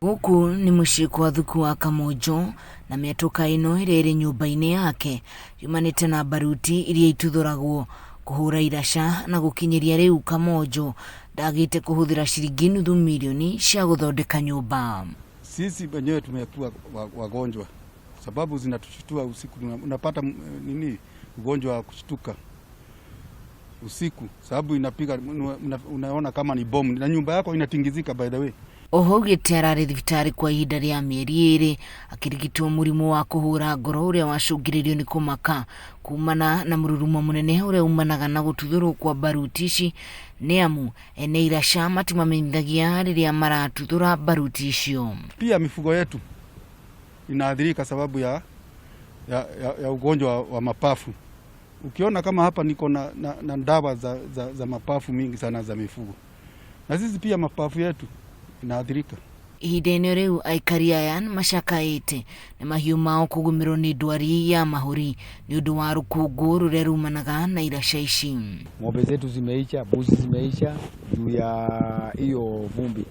Gũkũ nĩ mũciĩ kwa Thuku wa Kamonjo na mĩatũka ĩno ĩrĩa ĩrĩ nyũmba-inĩ yake yumanĩte na mbaruti iria ituthũragwo kũhũra iraca na gũkinyĩria rĩu Kamonjo ndagĩte kũhũthĩra ciringi nuthu mirioni cia gũthondeka nyũmba. Sisi wenyewe tumekuwa wagonjwa sababu zinatushtua usiku, unapata nini ugonjwa wa kushtuka usiku sababu inapiga, unaona kama ni bomu na nyumba yako inatingizika by the way. Oho augĩte ararĩ thibitarĩ kwa ihinda rĩa mĩeri 2 akĩrigitwo mũrimũ wa kũhũra ngoro ũrĩa wacũngĩrĩirio nĩ kũmaka kumana na mũrurumo mũnene ũrĩa umanaga na gũtuthũrwo kwa baruti ici nĩ amu ene iraca matimamenyithagia rĩrĩa maratuthũra baruti icio. Pia mifugo yetu inaathirika sababu ya ugonjwa wa mapafu. Ukiona kama hapa niko na dawa za mapafu mingi sana za mifugo, na sisi pia mapafu yetu inaathirika. Ihinda-inĩ rĩu aikari aya nĩmacakaĩte nĩ mahiũ mao kũgũmĩrwo nĩ ndwari ya mahũri nĩ ũndũ wa rũkũngũ rũrĩa rumanaga na iraca ici. Ng'ombe zetu zimeisha, mbuzi zimeisha juu ya hiyo vumbi.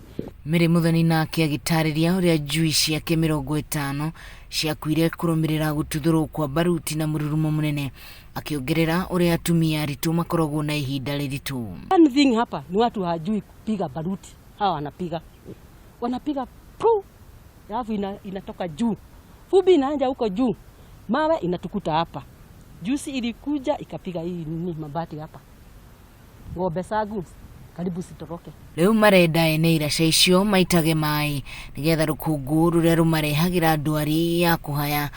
Mary Muthoni nake agĩtarĩria ũrĩa njui ciake 50 ciakuire kũrũmĩrĩra gũtuthũrwo kwa baruti na mũrurumo mũnene, akĩongerera ũrĩa atumia aritũ makoragwo na ihinda rĩritũ. One thing hapa ni watu hawajui kupiga baruti. Hawa wanapiga pu, alafu inatoka juu, vumbi inaanza huko juu, mawe inatukuta hapa. Juzi ilikuja ikapiga hii nini mabati hapa, ng'ombe zangu karibu sitoroke. Rĩu marenda ene iraca icio maitage maĩ nĩgetha rũkũngũ rũrĩa rũmarehagĩra ndwari ya kũhaya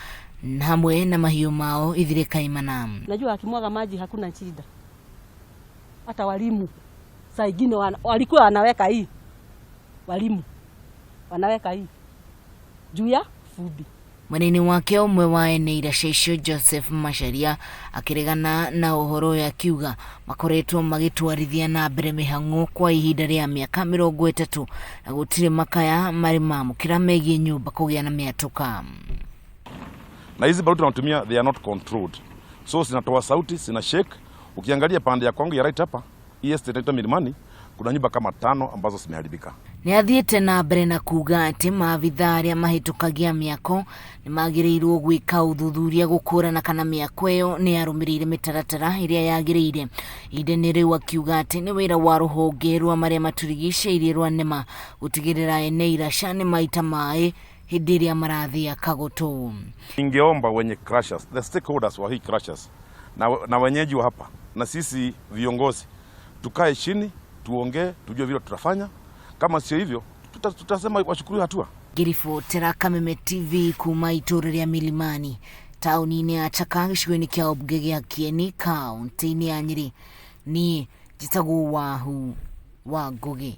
hamwe na mahiũ mao ithire kaimana. Najua akimwaga maji hakuna shida. Hata walimu saa ingine walikuwa wanaweka hii, walimu wanaweka hii juu ya vumbi. Mwena-inĩ wake ũmwe wa ene iraca icio Joseph Macharia akĩregana na ũhoro ũyũ akiuga makoretwo magĩtwarithia na mbere mĩhang'o kwa ihinda rĩa mĩaka 30 na gũtirĩ makaya marĩ mamũkĩra megiĩ nyũmba kũgĩa na mĩatũka. Na hizi baruti tunatumia they are not controlled, so zinatoa sauti, zina shake. Ukiangalia pande ya kwangu ya right hapa, hii estate inaitwa Milimani, kuna nyumba kama 5 ambazo zimeharibika. Nĩ athiĩte na mbere na kuga atĩ maabithaa arĩa mahĩtũkagia mĩako nĩ magĩrĩirwo gwĩka ũthuthuria gũkũrana kana mĩako ĩyo nĩ yarũmĩrĩire mĩtaratara ĩrĩa yagĩrĩire. Ihinda-inĩ rĩu akiuga atĩ nĩ wĩra wa rũhonge rwa marĩa matũrigicĩirie rwa NEMA gũtigĩrĩra ene iraca nĩ maita maĩ hĩndĩ ĩrĩa marathĩa kagoto. Ningeomba wenye crushers, the stakeholders wa hii crushers na wenyeji wa hapa na sisi viongozi tukae chini tuongee, tujue vile tutafanya. Kama sio hivyo tutasema wachukuliwe hatua. Ngĩribotera Kameme TV kuma itũũra rĩa Milimani taũni-inĩ ya Chaka gĩcigo-inĩ kĩa ũmbunge gĩa Kieni kaũntĩ-inĩ ya Nyĩrĩ. Niĩ njĩtagwo Wahu wa Ngũgĩ.